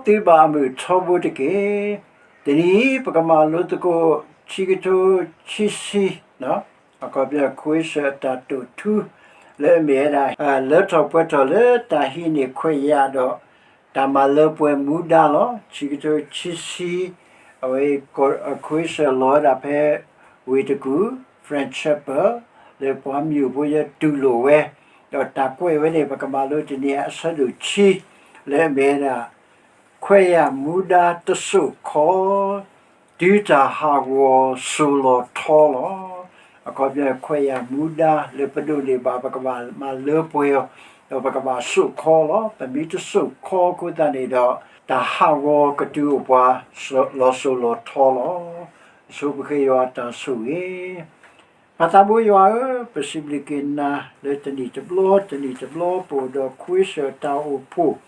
မ်သုဘၣ်အမုာ်ထီဘိတက့ၢ်. တနံၤအံၤ ပကမၤလိသကိး ခံကထိခံဆံ အခီပညီ ခွ့စၢၣ်အတၢ်တိာ်ထူ လၢအမ့ၢ်ဝဲဒၣ် လၢထီၣ်ပှဲၤထီၣ်လၢတၢ်ဟံးန့ၢ်ခွဲးယာ်ဒီး တၢ်မၤလၢပှဲၤမူဒါလီၤ. ခံကထိခံဆံ အဝဲ ခွ့စၢၣ်လီၤဝဲဒၣ်ဖဲ ဝ့ၢ်တကူၣ် French Chapel လၢပှၤမၠိၣ်ဖိယဲတူၢ်လိာ်ဝဲ, ဒီးတၢ်ကွဲးဝဲန့ၣ် ပကမၤလိတနံၤအံၤ အဆၢဒိၣ်ခံ လၢအမ့ၢ်ဝဲဒၣ် ခွဲးယာ်မူဒါတစိၢ်ခီ တုၤတၢ်ဟးဂီၤစိၤလီၤထီလီၤ. အခီပညီ ခွဲးယာ်မူဒါလၢပဒိးန့ၢ်ဘၣ် ပကဘၣ်မၤလၢပှဲၤအီၤ, ဒီးပကဘၣ်စိာ်ခီလီၤ. ပမ့ၢ်တစိာ်ခီအဃိသတးန့ၣ်ဒီး တၢ်ဟးဂီၤကတုၤအိၣ်ပှၤ လီၤစိၤလီၤထီလီၤ. ဆိပဃ့ယွၤအတၢ်ဆိၣ်ဂ့ၤ ပၢ်သးဘိယွၤဧၢ, ပစံးဘျုးက့ၤနၤလၢတနံၣ်တဘျီ တနံၣ်တဘျီ ပအိၣ်ဒီးခွ့စၢၣ်တၢ်အိၣ်ဖှိၣ်,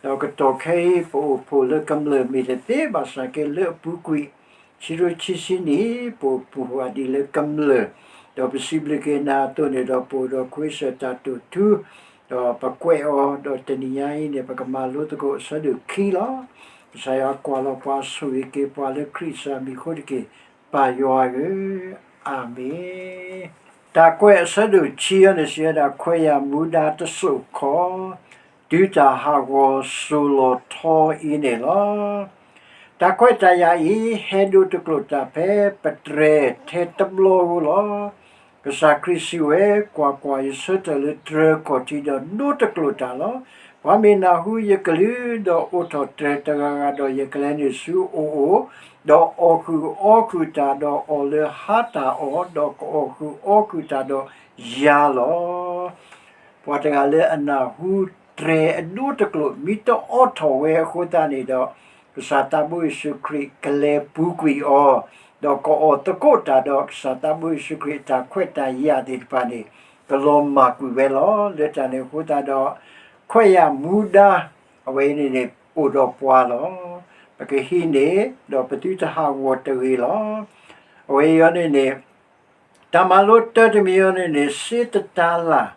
ဒီးကတီၢ်ခဲအံၤ ပအိၣ်ဖှိၣ်လၢကမျၢၢ်မ့ၢ်တသ့ ဘၣ်ဆၣ်က့လၢအပူၤကွံာ် ခံကထိခံဆံနံၣ် ပအိၣ်ဖှိၣ်ဒံးလၢကမျၢၢ်, ဒီးပစံးဘျုးက့ၤနၤအသိးန့ၣ်ဒီး ပအိၣ်ဒီးခွ့စၢၣ်တၢ်တိာ်ထူ, ဒီးပကွဲးအီၤ ဒီးတနံၤညါအံၤန့ၣ် ပကမၤလိသကိးအဆၢဒိၣ်ခံလီၤ. ကစၢ်ယွၤကွၢ်လီၤပှၤ ဆိၣ်ဂ့ၤက့ၤပှၤလၢခရံာ်ကစၢ်မံၤအဃိတက့ၢ်, ပၢ်ယွၤဧၢ, အၤမ့ၣ်. တၢ်ကွဲးအဆၢဒိၣ်ခံအံၤန့ၣ် စံးဝဲဒၣ် ခွဲးယာ်မူဒါတစိၢ်ခီ တုၤတၢ်ဟးဂီၤစိၤလီၤထီအံၤန့ၣ်လီၤ. တၢ်ခွဲးတၢ်ယာ်အံၤ ဟဲဒိတကျိာ်တၢ်ဖဲ ပတြဲၤထဲတဘျီဧိၤလီၤ. ကစၢ်ခရံာ်စံးဝဲ, ကွၢ်ကွၢ်, ယဆၢထၢၣ်လၢတြဲၤခီၣ်ထံးဒီးဒိတကျိာ်တၢ်လီၤ. ပှၤမ့ၢ်နၢ်ဟူယကလုၢ် ဒီးအိးထီၣ်တြဲၤတဂၤဂၤဒီးယကလဲၤနုာ်ဆူအအိၣ်, ဒီးအီၣ်ဃုာ်အီခုာ်တၢ်ဒီးအီၤလၢဟါတၢ်အီၣ်, ဒီးကအီၣ်ဃုာ်အီခုာ်တၢ်ဒီးယၤလီၤ. ပှၤတဂၤလၢအနၢ်ဟူတြဲၤအဒိတကျိာ် မ့ၢ်တအိးထီၣ်ဝဲအဃိသတးန့ၣ်ဒီး ကစၢ်သးဘိယ့ၣ်ၡူးခရံာ်ကလဲၤပူၤကွံာ်အီၤ, ဒီးကအီၣ်သကိးတၢ်ဒီးကစၢ်သးဘိယ့ၣ်ၡူးခရံာ်အတၢ်ခွဲးတၢ်ယာ်သ့ၣ်တဖၣ်န့ၣ် ကလီၤမၢ်ကွံာ်ဝဲလီၤ. လၢတၢ်န့ၣ်အဃိသတးဒီး ခွဲးယာ်မူဒါ အဝဲအံၤန့ၣ်န့ၣ် အိၣ်ဒီးပှၤလီၤ. ပကဟံးန့ၢ် ဒီးပသုတဟးဂီၤတဂ့ၤလီၤ. အဝဲအံၤန့ၣ်န့ၣ် တၢ်မၤလိတၢတမံၤအံၤန့ၣ်န့ၣ် စ့တတၤလၣ်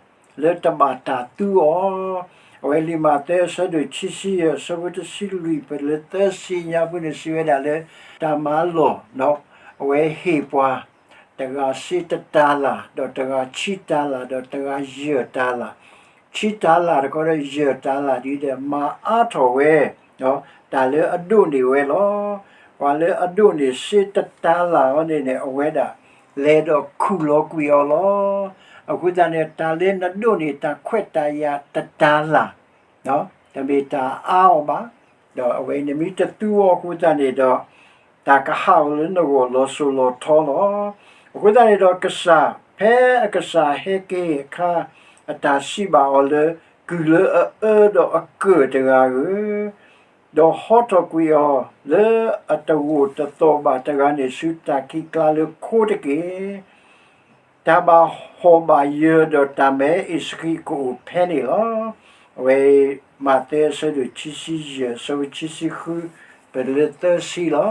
လၢတဘၣ်တၢ်သူအီၤ, အဝဲလံာ်မးသဲအဆၢဒိၣ်ခံဆံယဲၢ် အဆၢဖိတဆံလွံၢ် ပလၢသၢဆံညါပူၤန့ၣ် စံးဝဲဒၣ်လၢ တၢ်မၤလီၢ် အဝဲဟ့ၣ်ပှၤ တဂၤစ့တတၤလၣ် ဒီးတဂၤခံတၤလၣ် ဒီးတဂၤယဲၢ်တၤလၣ်, ခံတၤလၣ်တခီဒီးယဲၢ်တၤလၣ်ဒ်ဒီး မၤအါထီၣ်ဝဲ တၢ်လၢအဒိးန့ၢ်ဝဲလီၤ. ပှၤလၢအဒိးန့ၢ်စ့တတၤလၣ်အံၤန့ၣ်န့ၣ် အဝဲဒၣ် လဲၤဒီးခူၣ်လီၤကွံာ်အီၤလီၤ. အဃိသတးန့ၣ် တၢ်လၢနဒိးန့ၢ်တၢ်ခွဲးတၢ်ယာ်တတၤလၣ် တမ့ၢ်တၢ်အါအီၤဘၣ်, ဒီးအဝဲနမ့ၢ်တသူအီၤအဃိသတးန့ၣ်ဒီး တၢ်ကဟးဂီၤလၢနဂီၢ်လီၤစိၤလီၤထီလီၤ. အဃိသတးန့ၣ်ဒီးကစၢ် ဖဲအကစၢ်ဟဲက့ၤအခါ အတၢ်စံးဘၣ်အီၤလၢ ကုၢ်လၢအအၢဒီးအကၢၣ်တဂၤဧၢ, ဒီးဟီထီၣ်ကွံာ်အီၤလၢအတဂိာ်တသီၣ်ဘၣ်တဂၤန့ၣ် ဆူတၢ်ခံးကျါလၢခိတက့ၢ်. တၢ်ဘၣ်ဟီၣ်ဘၣ်ယၢၤဒီးတၢ်မဲအ့ၣ်စဃံးကအိၣ်ဖဲန့ၣ်လီၤ. အဝဲ မးသဲအဆၢဒိၣ်ခံဆံယဲၢ် အဆၢဖိခံဆံဃု ပတုၤလၢသၢဆံလီၤ.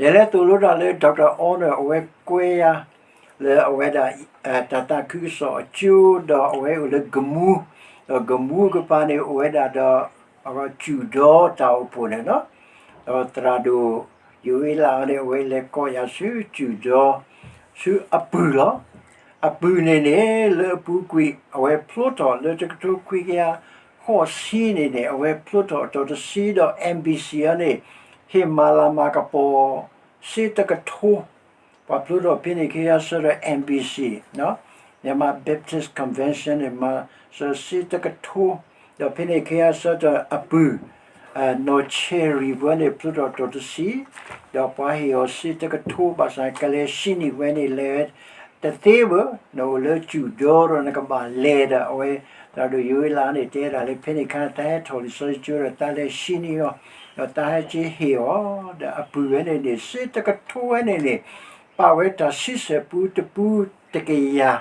ယလဲၤသိၣ်လိတၢ်လၢ Doctor Arnold အဝဲကွဲးယၤ လၢအဝဲဒၣ် တၢ်သးခုကစီၣ်အကၠိ ဒီးအဝဲအိၣ်လၢကမူ, ဒီးကမူကပၤန့ၣ် အိၣ်ဝဲဒၣ်ဒီး စူၣ်ဒီတၢ်အိၣ်ဖှိၣ်န့ၣ်လီၤ. ဒီးသရၣ်ဒိၣ် ယိၤအ့လးန့ၣ် အဝဲလဲၤကိးယၤဆူစူၣ်ဒီ ဆူအပုၢ်လီၤ. အပုၢ်န့ၣ်န့ၣ် လၢအပူၤကွံာ် အဝဲဖျိထီၣ်လၢတကထိခွံကယၤဃိးဆံန့ၣ်န့ၣ် အဝဲဖျိထီၣ်အတီၤတဆံဒီး M B C အံၤန့ၣ် ဟ့ၣ်မၤလၤမၤကပီၤ စ့တကထိ ပှၤဖျိထီၣ်ဖဲန့ၣ်ခ့ယါဆၢထၢၣ် M B C, Myanmar Baptist Convention န့ၣ် မၤစၢၤစ့တကထိ, ဒီးဖဲန့ၣ်ခ့ယါဆၢထၢၣ်အပုၢ် နီၢ်ဆဲရံၤပှၤန့ၣ် ဖျိထီၣ်တီၤတဆံ, ဒီးပှၤဟ့ၣ်အီၤစ့တကထိ ဘၣ်ဆၣ်ကလဲၤဆံးန့ၢ်ဝဲန့ၣ် လဲၤဝဲ တသ့ဘၣ်, နအိၣ်လၢစူၣ်ဒီဒီးနကဘၣ်လဲၤဒီး အဝဲ တၢ်ဒိၣ်ယိၤအ့လးန့ၣ် တဲဒၣ်လၢဖဲန့ၣ်အခါ တၢ်ဟဲထီၣ်လံာ်စီဆှံကၠိဒီး တၢ်လဲၤဆံးန့ၢ်အီၤ, ဒီးတၢ်ဟဲက့ၤဟ့ၣ်အီၤ, ဒီးအပုၢ်ဝဲန့ၣ်န့ၣ် စ့တကထိဝဲန့ၣ်န့ၣ် ပာ်ဝဲတၢ်ဆံဆဲၣ်ပူတပူတကယၤ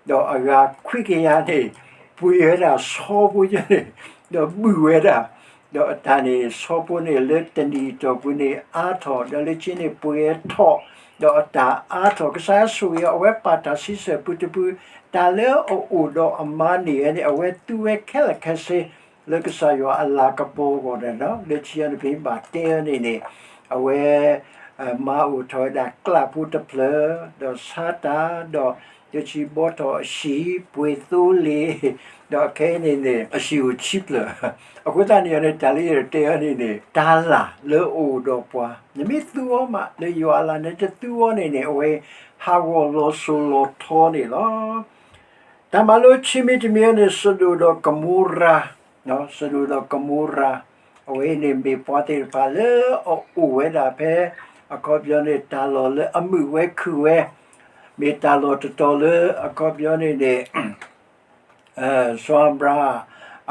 ဒီးအဂၤခွံကယၤန့ၣ် ပှ့ၤဝဲဒၣ်ဆီဖိယဲန့ၣ်, ဒီးဘုၣ်ဝဲဒၣ်, ဒီးအတၢ်န့ၣ် ဆီဖိန့ၣ်လၢတနံၣ်အတီၢ်ပူၤန့ၣ် အါထီၣ်, ဒီးလၢခံန့ၣ် ပှဲၤထီၣ်, ဒီးအတၢ်အါထီၣ်, ကစၢ်ယွၤဆိၣ်ဂ့ၤအီၤ, အဝဲပာ်တၢ်ဆံဆဲၣ်ပူတပူ, တၢ်လၢအအိၣ်ဒီးအမၤန့ၢ်ဝဲန့ၣ် အဝဲသူဝဲခဲလၢာ်ခဲဆ့ လၢကစၢ်ယွၤအလၤကပီၤအဂီၢ်န့ၣ်လီၤ. လၢခံအံၤန့ၣ်ပမ့ၢ်ဘၣ်တဲအီၤန့ၣ်န့ၣ် အဝဲ မၤအိၣ်ထီၣ်ဝဲဒၣ်ကျးဖိတဖျၢၣ်, ဒီးဆါတၢ်, ဒီး လၢခံဘှီထီၣ်အဟံၣ်, ပှ့ၤသိလ့ၣ်, ဒီးခဲအံၤန့ၣ်န့ၣ် အဟံၣ်အိၣ်ခံဖျၢၣ်. အဃိသတးန့ၣ်န့ၣ် တၢ်လၢယတဲအီၤန့ၣ်န့ၣ် တၢ်လၢ်လၢအအိၣ်ဒီးပှၤ နမ့ၢ်သူအီၤမး လၢယွၤအလၤ နတသူအီၤန့ၣ်န့ၣ် အဝဲဟးဂီၤလီၤစိၤလီၤထီန့ၣ်လီၤ. တၢ်မၤလိခံမံၤတမံၤန့ၣ် စဒိၣ်ဒီးကမိရၤ, စဒိၣ်ဒီးကမိရၤ, အဝဲအံၤန့ၣ်မ့ၢ်ပှၤသ့ၣ်တဖၣ်လၢအအိၣ်ဝဲဒၣ်ဖဲ အခီပညီန့ၣ် တၢ်လီၢ်လၢအမုာ်ဝဲခုၣ်ဝဲ, မ့ၢ်တၢ်လီၢ်တတီၤလၢ အခီပညီန့ၣ်န့ၣ် စီၤအၤဘြၤဟၣ်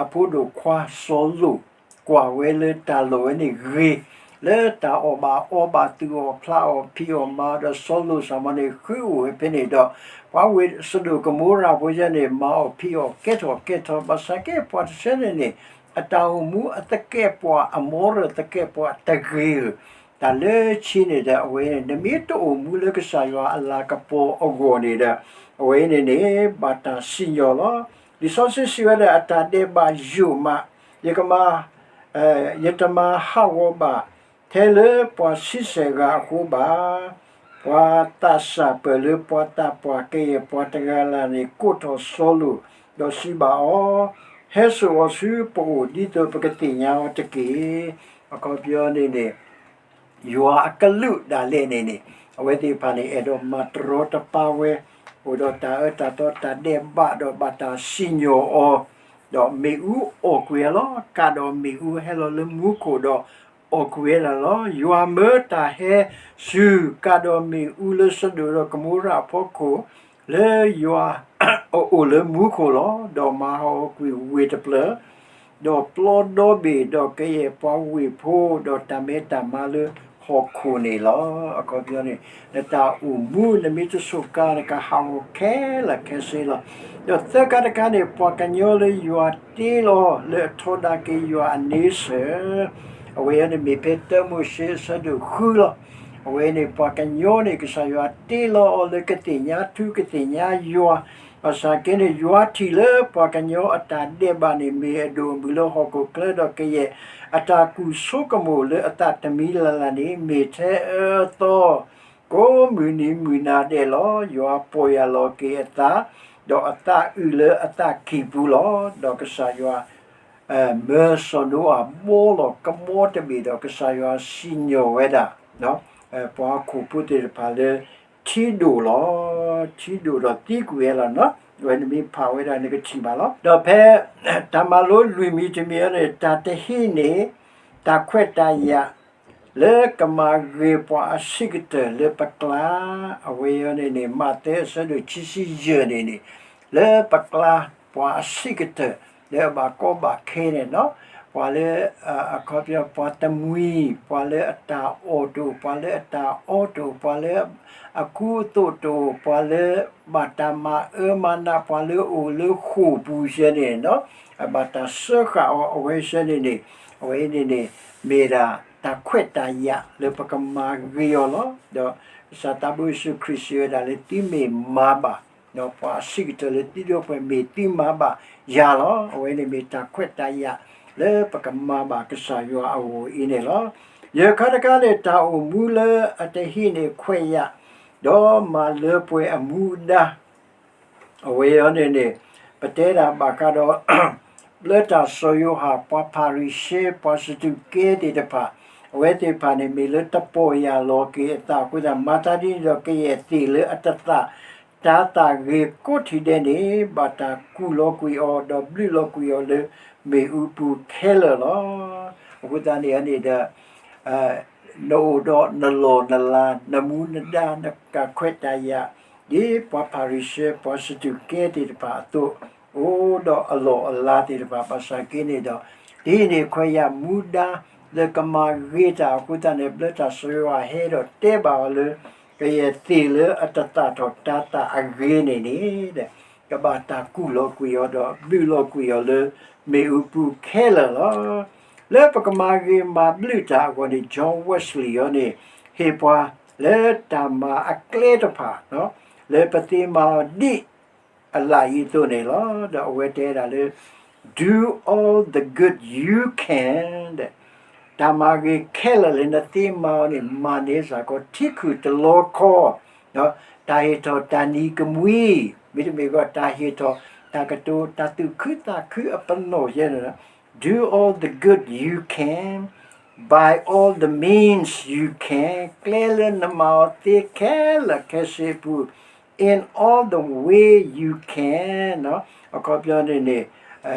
အဖိဒိၣ်ခွါစီၤလိာ် ကွၢ်ဝဲလၢတၢ်လီၢ်ဝဲန့ၣ်ဂ့ၤ, လၢတၢ်အီၣ်ဘၣ်အီဘၣ် သူၣ်အီၣ်ဖျးအီၣ်ဖံးအီၣ်မၤအီၤဒီး စီၤလိာ်စ့ၢ်မီၤန့ၣ် ဃုအိၣ်ဝဲဖဲန့ၣ်ဒီး ပှၤဝ့ၢ်စဒိၣ်ကမိရၤဖိယဲန့ၣ် မၤအီၣ်ဖံးအီၣ်ကဲထီၣ်ကဲထီၣ် ဘၣ်ဆၣ်က့ ပှၤတဆၢန့ၣ်န့ၣ် အတၢ်အိၣ်မူအသကဲးပဝး အမီရၢၢ်သကဲးပဝးတဂ့ၤဧၢ, တၢ်လၢခံန့ၣ်ဒီး အဝဲန့ၣ် နမ့ၢ်တအိၣ်မူလၢကစၢ်ယွၤအလၤကပီၤအဂီၢ်န့ၣ်ဒီး အဝဲန့ၣ်န့ၣ် ဘၣ်တၢ်စံၣ်ညီၣ်လီၤ. လံာ်စီဆှံစံးဝဲဒၣ် အတၢ်ဒဲးဘးယိာ်မး, ယကမၤ ယတမၤဟးဂီၤဘၣ် ထဲလၢပှၤဆံဆဲၣ်ဂၤအဃိဘၣ်. ပှၤသးစၢ်ပၢၢ်လၢပှၤသးပှၢ်ကယဲၢ်ပှၤတဂၤလၢ်န့ၣ် ကိးထီၣ်စီၤလိာ်, ဒီးစံးဘၣ်အီၤ, ဟဲစိာ်အီၤဆူပအိၣ် ဒ်သိးပကသ့ၣ်ညါအီၤတက့ၢ်. အခီပညီန့ၣ်န့ၣ် ယွၤအကလူးဒၣ်လဲာ်န့ၣ်န့ၣ် အဝဲသ့ၣ်တဖၣ်န့ၣ် အဲၣ်ဒိးမၤတရီတပါဝဲ, အိၣ်ဒီးတၢ်အၢတၢ်သီတၢ်ဒဲးဘး ဒီးဘၣ်တၢ်စံၣ်ညီၣ်အီၤ, ဒီးမ့ၣ်အူအီၣ်ကွံာ်အီၤလီၤ. ကးဒီးမ့ၣ်အူဟဲလီၤလၢမူခိၣ်ဒီး အီၣ်ကွံာ်ဝဲဒၣ်လီၤ. ယွၤမၢတၢ်ဟဲဆူ ကးဒီးမ့ၣ်အူလၢစဒိၣ်ဒီးကမိရၤအဖီခိၣ် လၢယွၤအအိၣ်လၢမူခိၣ်လီၤ. ဒီးမၤဟးဂီၤကွံာ်ဝ့ၢ်တဖျၢၣ် ဒီးပျီဒီဘ့ၣ် ဒီးကယဲၢ်ပှၤဝ့ၢ်ဖိ ဒီးတၢ်မဲတၢ်မါလၢဟီၣ်ခိၣ်န့ၣ်လီၤ. အခီပညီန့ၣ် နတၢ်အိၣ်မူ နမ့ၢ်တဆိးကါ နကဟးဂီၤခဲလၢာ်ခဲဆ့လီၤ. ဒီးသၢခါတခါန့ၣ် ပှၤကညီလၢယွၤတ့လီၤလၢအထီဒါက့ၤယွၤအန့ဆၢၣ်, အဝဲအံၤန့ၣ်မ့ၢ်ဖဲတၢမိၤၡ့အဆၢဒိၣ်ဃုလီၤ. အဝဲန့ၣ်ပှၤကညီန့ၣ် ကစၢ်ယွၤတ့လီၤအီၤလၢကသ့ၣ်ညါထူကသ့ၣ်ညါယွၤ, ဘၣ်ဆၣ်က့န့ၣ် ယွၤထံၣ်လၢပှၤကညီအတၢ်ဒဲးဘးန့ၣ် မ့ၢ်အဒိၣ်အမုၢ်လၢဟီၣ်ခိၣ်ချၢဒီးကယဲၢ် အတၢ်ကူၣ်ဆိကမိၣ်လၢအသးတမံၤလၢ်လၢ်န့ၣ် မ့ၢ်ထဲအၢသီ ကိးမုၢ်နံၤမုၢ်နၤဒဲးလီၤ. ယွၤပီၢ်ယၢ်လီၤက့ၤအသး, ဒီးအသးအုးလၢအသးကံၢ်ပူၤလီၤ. ဒီးကစၢ်ယွၤ မၢစီၤနိအၤဘီလီၤကဘီတဘ့ၣ်ဒီး ကစၢ်ယွၤစံၣ်ညီၣ်ဝဲဒၣ် ပှၤဟီၣ်ခိၣ်ဖိသ့ၣ်တဖၣ်လၢ ထံဒိၣ်လီၤ. ထံဒိၣ်ဒီးသံကွံာ်ဝဲလီၤ. အဝဲန့ၣ်မ့ၢ်ဖးဝဲဒၣ်န့ၣ်ကထံၣ်ဘၣ်လီၤ. ဒီးဖဲ တၢ်မၤလိလွံၢ်မံၤတမံၤအံၤန့ၣ် တၢ်တဟံးန့ၢ် တၢ်ခွဲးတၢ်ယာ် လၢကမၤဂ့ၤပှၤအဆံးကတၢၢ်လၢပကျါ, အဝဲအံၤန့ၣ်န့ၣ် မးသဲအဆၢဒိၣ်ခံဆံယဲၢ်န့ၣ်န့ၣ် လၢပကျါ ပှၤအဆံးကတၢၢ် လၢအဘၣ်ကီဘၣ်ခဲန့ၣ်လီၤ. ပှၤလၢ အခီပညီ ပှၤတမှံၤ, ပှၤလၢအတၢ်အီၣ်တအိၣ်, ပှၤလၢအတၢ်အီတအိၣ်, ပှၤလၢအကူအသိးတအိၣ်, ပှၤလၢဘၣ်တၢ်မၤအၢမၤနး, ပှၤလၢအအိၣ်လၢဃိာ်ပူၤစဲန့ၣ်လီၤ. အဘၣ်တၢ်စၢဃာ်အီၤအဝဲစဲန့ၣ်န့ၣ်, အဝဲအံၤန့ၣ်န့ၣ် မ့ၢ်ဒၣ်တၢ်ခွဲးတၢ်ယာ်လၢပကမၤဂ့ၤအီၤလီၤ. ဒီးကစၢ်သးဘိယ့ၣ်ၡူးခရံာ်စံးဝဲဒၣ်လၢ သုမ့ၢ်မၤဘၣ် ပှၤအဆံးကတၢၢ်လၢသုဒီပုၢ်ဝဲၢ် မ့ၢ်သုမၤဘၣ်ယၤလီၤ. အဝဲန့ၣ်မ့ၢ်တၢ်ခွဲးတၢ်ယာ်လၢပကမၤဘၣ်ကစၢ်ယွၤအဂီၢ်အံၤန့ၣ်လီၤ. ယဲၢ်ခါတခါန့ၣ် တၢ်အိၣ်မူလၢအတဟံးန့ၢ်ခွဲးယာ် ဒီးမၤလၢပှဲၤအမူအဒါ အဝဲအံၤန့ၣ်န့ၣ် ပတဲဒၣ်ဘၣ်ဃးဒီး လၢတၢ်စီၤယိၤဟၣ် ပှၤဖၤရံၤၡဲ ပှၤစဒူးကဲသ့ၣ်တဖၣ်, အဝဲသ့ၣ်တဖၣ်န့ၣ် မ့ၢ်လၢတပီၢ်ယၢ်လီၤက့ၤအသးအဃိသတး မၤသးဒ်န့ၣ်ဒီး ကယဲၢ်သ့ၣ်လၢအတသး တၤသၣ်ဂ့ၤကိးထံၣ်ဒဲးန့ၣ် ဘၣ်တၢ်ကူၣ်လီၤကွံာ်အီၤ ဒီးဘျုးလီၤကွံာ်အီၤလၢမ့ၣ်အူပူၤခဲလၢာ်လီၤ. အဃိသတးန့ၣ်န့ၣ်ဒီး နအိၣ်ဒီးနလီၢ်နလၤ နမူနဒါ နတၢ်ခွဲးတၢ်ယာ် ဒ်ပှၤဖၤရံၤၡဲ ပှၤစဒူးကဲသ့ၣ်တဖၣ်အသိး, အိၣ်ဒီးအလီၢ်အလၤသ့ၣ်တဖၣ် ဘၣ်ဆၣ်က့န့ၣ်ဒီး, ဒ်န့ၣ်အခွဲးယာ်မူဒါ လၢကမၤဂ့ၤတၢ်အဃိသတးန့ၣ် ဘျၢတၢ်စီဆှံယွၤဟဲဒီးတဲဘၣ်အီၤလၢ ကယဲၢ်သ့ၣ်လၢအတသၣ်ထီၣ်တၤသၣ်အဂ့ၤန့ၣ်န့ၣ် ကဘၣ်တၢ်ကူၣ်လီၤကွံာ်အီၤဒီး ဘုၣ်လီၤကွံာ်အီၤလၢမ့ၣ်အူပူၤခဲလၢာ်လီၤ. လၢပကမၤဂ့ၤမၤဘျုးတၢ်အဂီၢ်န့ၣ် John Wesley အံၤန့ၣ် ဟ့ၣ်ပှၤလၢတၢ်မၤအကျဲတဖၣ် လၢပသ့မၤအီၤဒ်အလၢ်အံၤအသိးန့ၣ်လီၤ. ဒီးအဝဲတဲဒၣ်လၢ Do all the good you can တၢ်မၤဂ့ၤခဲလၢာ်လၢနသ့မၤအီၤန့ၣ် မၤန့ၢ်စ့ၢ်ကီး ထံခုၣ်တလီခီ တၢ်ဟ့ၣ်ထီၣ်တၢ်နံၤကမှံ, မ့တမ့ၢ်ကီး တၢ်ဟ့ၣ်ထီၣ်တၢ်ကတိၤ တၢ်သူၣ်ခုသးခုအပနီၣ်ယဲန့ၣ် Do all the good you can, by all the means you can, ကျဲလၢနမၤအီၤသ့ခဲလၢာ်ခဲဆ့အပူၤ, in all the way you can, အခီပညီန့ၣ်န့ၣ်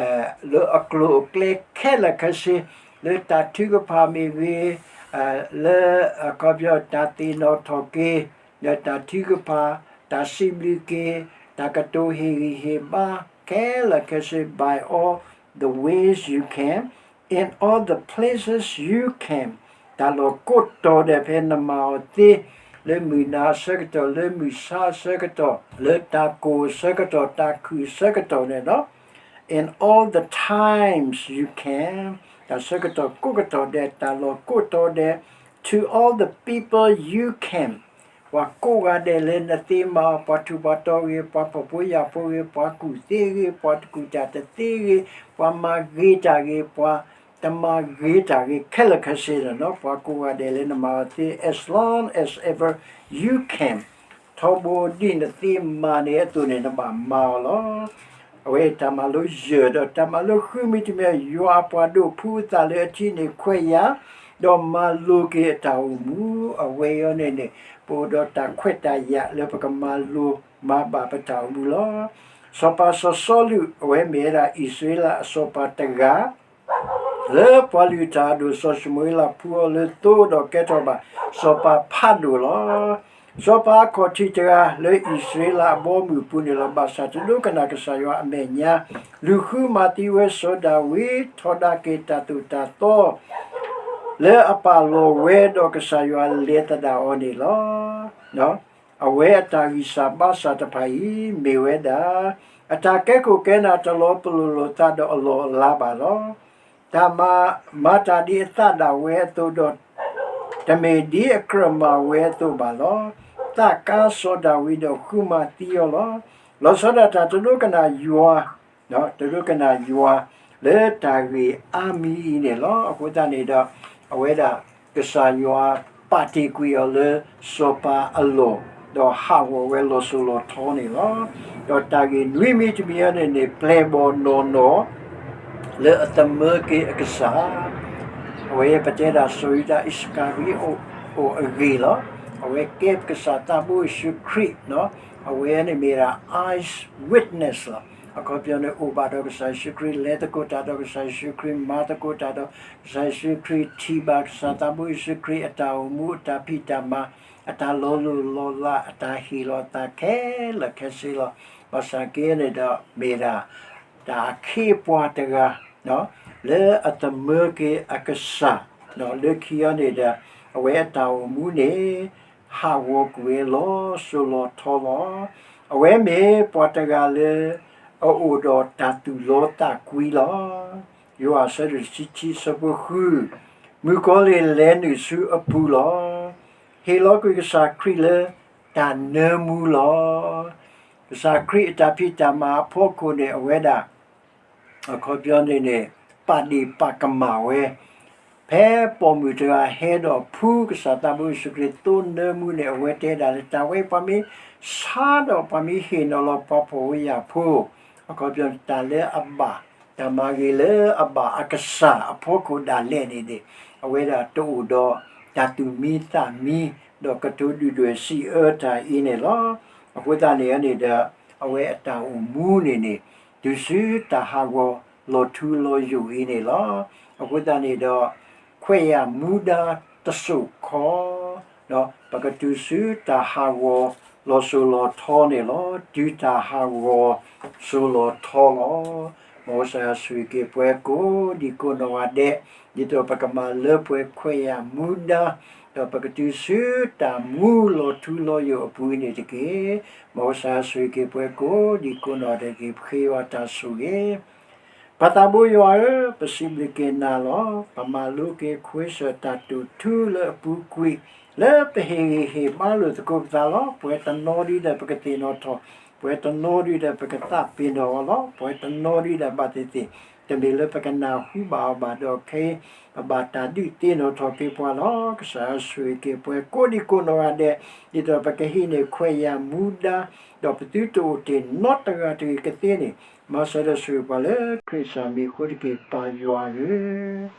လၢအကျိၤအကျဲခဲလၢာ်ခဲဆ့, လၢတၢ်ထုကဖၣ်မ့ၢ်ဂ့ၤ, လၢအခီပညီတၢ်သ့ၣ်နီၣ်ထီၣ်က့ၤ, လၢတၢ်ထုကဖၣ်, တၢ်စံးဘျုးက့ၤ, တၢ်ကတိၤဟ့ၣ်ဂံၢ်ဟ့ၣ်ဘါ, ခဲလၢာ်ခဲဆ့ by all the ways you can, in all the places you can, တၢ်လီၢ်ကိးတီၤဒဲးဖဲနမၤအီၤသ့, လၢမုၢ်နၤအဆၢကတီၢ်, လၢမုၢ်ဆါအဆၢကတီၢ်, လၢတၢ်ကိၢ်အဆၢကတီၢ်, တၢ်ခုၣ်အဆၢကတီၢ်န့ၣ်လီၤ. In all the times you can, တၢ်ဆၢကတီၢ်ကိးကတီၢ်ဒဲး, တၢ်လီၢ်ကိးတီၤဒဲး, to all the people you can, ပှၤကိးဂၤဒဲးလၢနသ့မၤအီၤ, ပှၤထူးပှၤတီၤဂ့ၤ, ပှၤဖှီၣ်ဖိယာ်ဖိဂ့ၤ, ပှၤကူၣ်သ့ဂ့ၤ, ပှၤတကူၣ်တၢ်တသ့ဂ့ၤ, ပှၤမၤဂ့ၤတၢ်ဂ့ၤ, ပှၤတမၤဂ့ၤတၢ်ဂ့ၤ, ခဲလၢာ်ခဲဆ့န့ၣ်လီၤ. ပှၤကိးဂၤဒဲးလၢနမၤအီၤသ့, as long as ever you can, ထီဘိဒ်နသ့မၤန့ၢ်အသိးန့ၣ် နဘၣ်မၤအီၤလီၤ. အဝဲတၢ်မၤလိယဲၢ်ဒီးတၢ်မၤလိဃု မ့တမ့ၢ် ယွၤအပှၤဒိးဖှူအသးလၢအထံးန့ၣ် ခွဲးယာ်, ဒီးမၤလိၤက့ၤအတၢ်အိၣ်မူ, အဝဲအံၤန့ၣ်န့ၣ် ပအိၣ်ဒီးတၢ်ခွဲးတၢ်ယာ်လၢပကမၤလိၤမၤဘၣ်ပတၢ်အိၣ်မူလီၤ. စီၤပၤစီၤစီလူး အဝဲမ့ၢ်ဝဲဒၣ်အံၣ်စရ့လးအစီၤပၤတဂၤ လၢပှၤလုၢ်တၢ်အဒိၣ် စီၤၡမူၤအ့လးဖှူအီၤလၢသိဒီးကဲထီၣ်ဘၣ် စီၤပၤဖးဒိၣ်လီၤ. စီၤပၤအခီၣ်ထံးတဂၤလၢအံၣ်စရ့လးအဘီအမုၢ်အပူၤန့ၣ်လီၤ. ဘၣ်ဆၣ်တဒိကနၣ်ကစၢ်ယွၤအမဲာ်ညါ, လူၤဃုမၤသံဝဲစီၤဒၤဝံး, ထီဒါက့ၤတၢ်သိၣ်တၢ်သီ လၢအပာ်လီၤဝဲဒီးကစၢ်ယွၤလဲၤသဒၣ်အီၤန့ၣ်လီၤ. အဝဲအတၢ်ဂံၢ်စၢ်ဘါစၢ်တဖၣ်အံၤ မ့ၢ်ဝဲဒၣ် အတၢ်ကဲခိၣ်ကဲနၢ်တလီၤပလိာ်လိာ်သးဒီးအလီၢ်အလၤဘၣ်လီၤ. တၢ်မၤ မၤတၢ်ဒ်အသးဒၣ်ဝဲအသိးဒီး တမ့ၢ်ဒ်အကြၢးမၤဝဲအသိးဘၣ်လီၤ. သးကါစီၤဒၤဝံးဒီးဃုမၤသံအီၤလီၤ. လီၤဆီဒၣ်တၢ်တဒိကနၣ်ယွၤ တဒိကနၣ်ယွၤလၢတၢ်ဂ့ၢ်အါမံၤအံၤန့ၣ်လီၤ. အဃိသတးန့ၣ်ဒီး အဝဲဒၣ်ကစၢ်ယွၤပာ်တ့ၢ်ကွံာ်အီၤလၢစီၤပၤအလီၢ်, ဒီးဟးဂီၤဝဲလီၤစိၤလီၤထီန့ၣ်လီၤ. ဒီးတၢ်ဂ့ၢ်နွံမံၤတမံၤအံၤန့ၣ်န့ၣ် ပျဲၢ်ဘီၣ်နီၢ်နီၢ် လၢအသမၢက့ၤအကစၢ်, အဝဲပတဲဒၣ်စီၤယူဒၤအံၣ်စကၤရံၤအိၣ်အဂ့ၢ်လီၤ. အဝဲကဲကစၢ်သးဘိယ့ၣ်ၡူးခရံာ်, အဝဲန့ၣ်မ့ၢ်ဒၣ် eyewitness လီၤ. အခီပညီန့ၣ် အိၣ်ဘၣ်ဒီးကစၢ်ယ့ၣ်ၡူးခရံာ်, လဲၤသကိးတၢ်ဒီးကစၢ်ယ့ၣ်ၡူးခရံာ်, မၤသကိးတၢ်ဒီးကစၢ်ယ့ၣ်ၡူးခရံာ်, ထံၣ်ဘၣ်ကစၢ်သးဘိယ့ၣ်ၡူးခရံာ်အတၢ်အိၣ်မူ, အတၢ်ဖံးတၢ်မၤ, အတၢ်လီၤလိၢ်လီၤလး, အတၢ်ဟ့ၣ်လီၤအသးခဲလၢာ်ခဲဆ့လီၤ. ဘၣ်ဆၣ်က့န့ၣ်ဒီးမ့ၢ်ဒၣ် တၢ်အခ့အပှၤတဂၤ လၢအသမၢက့ၤအကစၢ်, လၢခံအံၤန့ၣ်ဒီး အဝဲအတၢ်အိၣ်မူန့ၣ် ဟးဂီၤကွံာ်ဝဲလီၤစိၤလီၤထီလီၤ. အဝဲမ့ၢ်ပှၤတဂၤလၢ အအိၣ်ဒီးတၢ်သူၣ်လီသးကွံလီၤ. ယိၤဟၣ်အဆၢဒိၣ်တဆံခံအဆၢဖိဃု, မုၣ်ကီၤလံၢ်လဲၤနုာ်ဆူအပူၤလီၤ. ဟ့ၣ်လီၤကွံာ်ကစၢ်ခရံာ်လၢတၢ်နၢမူလီၤ. ကစၢ်ခရံာ်အတၢ်ဖံးတၢ်မၤအဖီခိၣ်န့ၣ် အဝဲဒၣ် အခီပညီန့ၣ်န့ၣ် ပာ်ဒ့ၣ်ပာ်ကမၣ်ဝဲ, ဖဲပိာ်မုၣ်တဂၤဟဲဒီးဖှူကစၢ်သးဘိယ့ၣ်ၡူးခရံာ်သိနၢမူန့ၣ် အဝဲတဲဒၣ်လၢ တၢ်ဝဲပှၤမ့ၢ်ဆါဒီးပှၤမ့ၢ်ဟ့ၣ်နီၤလီၤပှၤဖှီၣ်ဖိယာ်ဖိ, အခီပညီတၢ်လၢအဘၣ်, တၢ်မၤဂ့ၤလၢအဘၣ်အကစၢ်အဖီခိၣ်ဒၣ်လဲာ်န့ၣ်န့ၣ် အဝဲဒၣ်တအိၣ်ဒီးတၢ်သူၣ်မံသးမံ ဒီးကတိၤဒုၣ်ဒွဲၣ်စံးအၢတၢ်အံၤန့ၣ်လီၤ. အဃိသတးန့ၣ်န့ၣ်ဒီး အဝဲအတၢ်အိၣ်မူန့ၣ်န့ၣ် တုၤဆူတၢ်ဟးဂီၤလီၤထူလီၤယိာ်အံၤန့ၣ်လီၤ. အဃိသတးန့ၣ်ဒီး ခွဲးယာ်မူဒါတစိၢ်ခီ ဒီးပကတုၤဆူတၢ်ဟးဂီၤ လီၤစိၤလီၤထီန့ၣ်လီၤ. တုၤတၢ်ဟးဂီၤစိၤလီၤထီလီၤ. မ်ကစၢ်ယွၤဆိၣ်ဂ့ၤက့ၤပှၤကိးဒံကိးနီၢ်ဂၤဒဲး, ဒ်သိးပကမၤလၢပှဲၤခွဲးယာ်မူဒါ, ဒီးပကတုၤဆူတၢ်မူလီၤထူလီၤယိာ်အပူၤန့ၣ်တက့ၢ်. မ်ကစၢ်ယွၤဆိၣ်ဂ့ၤက့ၤပှၤကိးဒံကိးနီၢ်ဂၤဒဲးတက့ၢ်. ပဃ့ယွၤတၢ်ဆိၣ်ဂ့ၤ ပၢ်သးဘိယွၤဧၢ, ပစံးဘျုးက့ၤနၤလီၤ. ပမၤလိက့ၤခွဲးစၢၣ်တၢ်တိာ်ထူလၢအပူၤကွံာ်, လၢပဟ့ၣ်ဂံၢ်ဟ့ၣ်ဘါလိာ်သကိးပသးလီၤ. ပှဲၤတနီၤဒုဒီးပကသ့ၣ်နီၣ်ထီၣ်, ပှဲၤတနီၤဒုဒီးပကသးပ့ၤနီၣ်အီၤလီၤ. ပှဲၤတနီၤဒုဒီးဘၣ်သ့ၣ်သ့ၣ် တမ့ၢ်လၢပကနၢ်ဟူဘၣ်အီၤဘၣ်ဒီးခဲအံၤ, ပဘၣ်တၢ်ဒုးသ့ၣ်နီၣ်ထီၣ်က့ၤပှၤလီၤ. ကစၢ်ယွၤဆိၣ်ဂ့ၤက့ၤပှၤကိးဒံကိးနီၢ်ဂၤဒဲး, ဒ်သိးပကဟံးန့ၢ်ခွဲးယာ်မူဒါ, ဒီးပသုတအိၣ်တ့ၢ်နီတဂၤတဂ့ၤကသ့န့ၣ်, မၤစၢၤဒီးဆိၣ်ဂ့ၤပှၤလၢခရံာ်ကစၢ်မံၤအဃိတက့ၢ် ပၢ်ယွၤဧၢ,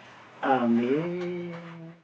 အၤမ့ၣ်.